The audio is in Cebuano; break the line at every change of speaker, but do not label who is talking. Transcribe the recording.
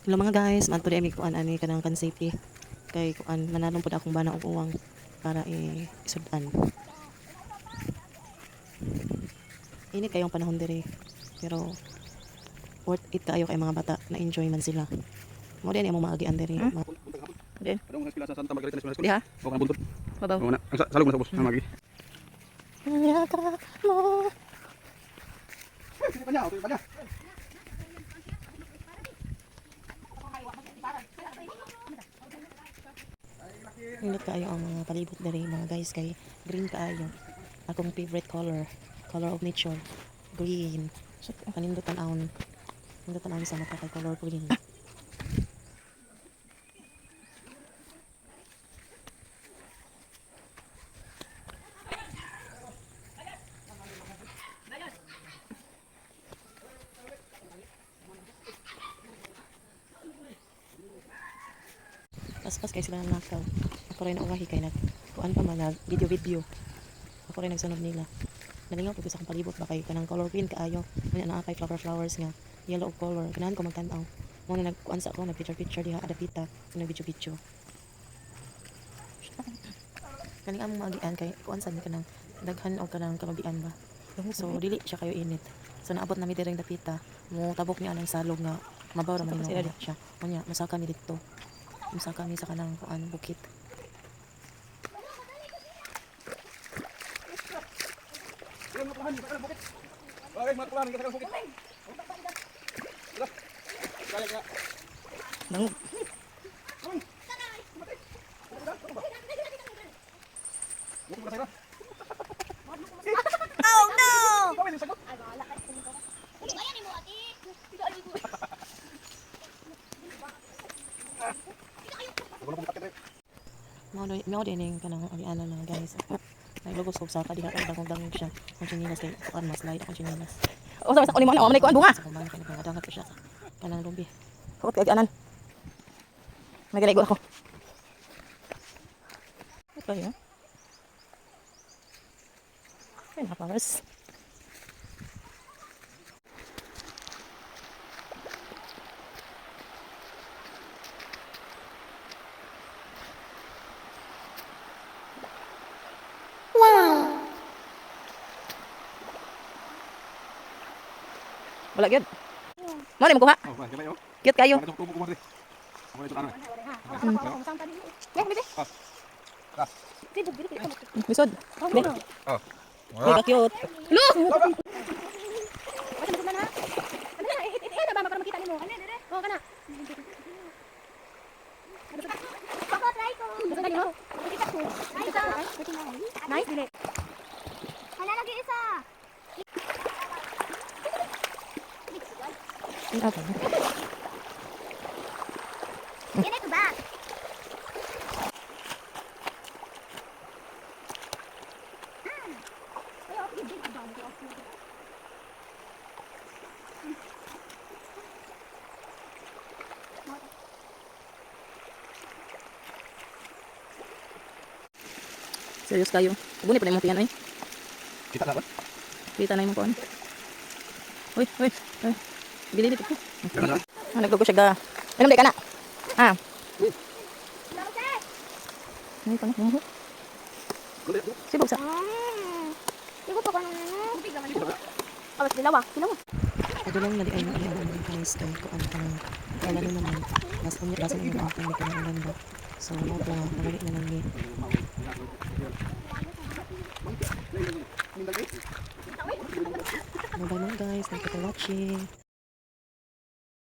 Hello mga guys, maadto di mi kuan ani kanang City kay kuan manalong pud akong bana og uwang para isud-an. Init kayong panahon diri pero worth it kaayo kay mga bata na enjoy man sila. Mao din among maagian diri.
Hmm?
Din.
Adong mga eskwela sa Santa Margarita National School.
Diha.
O kanang buntod.
Babaw.
O na. Ang salog na sa ubos. Ang magi.
Mo.
Sige pa niya, pa niya.
Nindot kaayo ang mga palibot diri, mga guys, kay green kaayo. Akong favorite color, color of nature, green. So, kanindot tan-awon. Nindot tan-awon sa mata kay color green. Paspas kay sila ng nakaw. Ako rin nauwahi kay nag kuan pa man nag video video. Ako rin nagsunod nila. Nalingaw pud ko sa akong palibot ba kay kanang color green kaayo. Unya naa kay flower flowers nga yellow og color. Ganahan ko magtan-aw. Mo na nagkuan sa ako, nag picture picture diha adapita, nag video video. Kaning among maagian kay kuan sad ni kanang daghan og kanang kalubian ba. So dili siya kayo init. So naabot nami direng dapita. Mo tabok ni anang salog nga mabaw ra man
Sila
ni siya. Unya masaka mi didto. Masaka mi sa kanang kuan bukit.
Bagay mga kulan, kita bukit. Kaya kaya.
Bangog.
Bukit ba sa'yo? Oh no! Kami sagot.
Mao din ning kanang agianan, mga guys. Naglugos og saka diha kay dangog-dangog siya. Ang tsinelas kay kuan mas slide akong tsinelas.
O sa kunin mo na, manay ko ang bunga.
Sa kuman kay nagdangat ko siya sa kanang lubi.
Huot kay anan. Nagaligo ako. Ito yun. Ay, mga flowers. Wow! Wala gyud. Mo ni mo kuha.
Oh, kaya yo.
Cute kayo.
Ano tubo ko mo. Ako ito ano.
Misod.
Oh.
Ay, ka-cute. Lo!
Nice, dili. Hala, lagi isa.
Okay.
Yan ito ba?
Serious kayo. Guni pa na imong tiyan ay.
Kita na ba?
Kita na imong kuan. Uy, uy, uy. Bili dito ko.
Kita na.
Ah, naglugo siya ga. Ano ba kana? Ah. Ay, pang mo. Sibog sa.
Hindi ko pa kung ano. Awas, dilawa. Dilawa.
Adulong na di ay maagianan, mga guys, kay kuan kanang wala na naman. Mas unya basa na ang akong kanang ulan ba. So mo to nga mabalik na lang ni. Bye bye, mga guys. Thank you for watching.